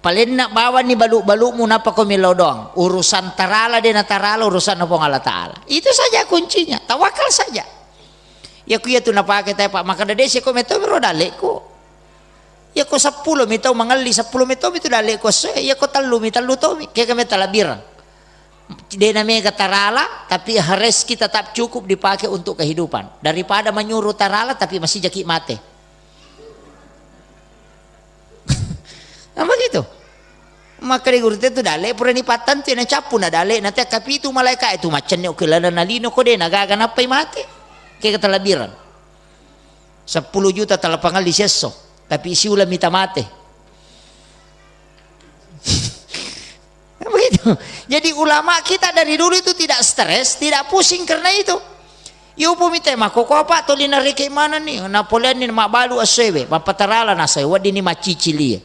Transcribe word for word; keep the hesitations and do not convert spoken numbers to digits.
Palenna bawanni balu-balumu, nappa ko millau doang. Urusan tarala de natarala, urusanna Puang Allah Ta'ala. Itu saja kuncinya. Tawakal saja. Iya ku iya tu napake tae, Pak. Maka dade siko metau miro dalleku. Iya ko seppulo mi tau mangelli, seppulo mi tau mi tu dalleku esso. Iya ko tellu mi, tellu tau mi. Kega meta labirang. De na mega tarala, tapi rezeki tetap cukup dipakai untuk kehidupan. Daripada menyuruh tarala, tapi masih jaki mate. Apa gitu? Maka di guru tu dalle pura ni pattantu na cappu na dalle na te kapitu malaika itu macenne oke lala na lino ko de na gaga nappai mate. Ke kata labiran. Seppulo juta talapangalli sesso, tapi siula mita mate. Begitu. Jadi ulama kita dari dulu itu tidak stres, tidak pusing karena itu. Yupu mite makkoko apa toli nareke mana ni, napoleanni mabbalu assewe, mappatarala nasai, weddini maccicilie.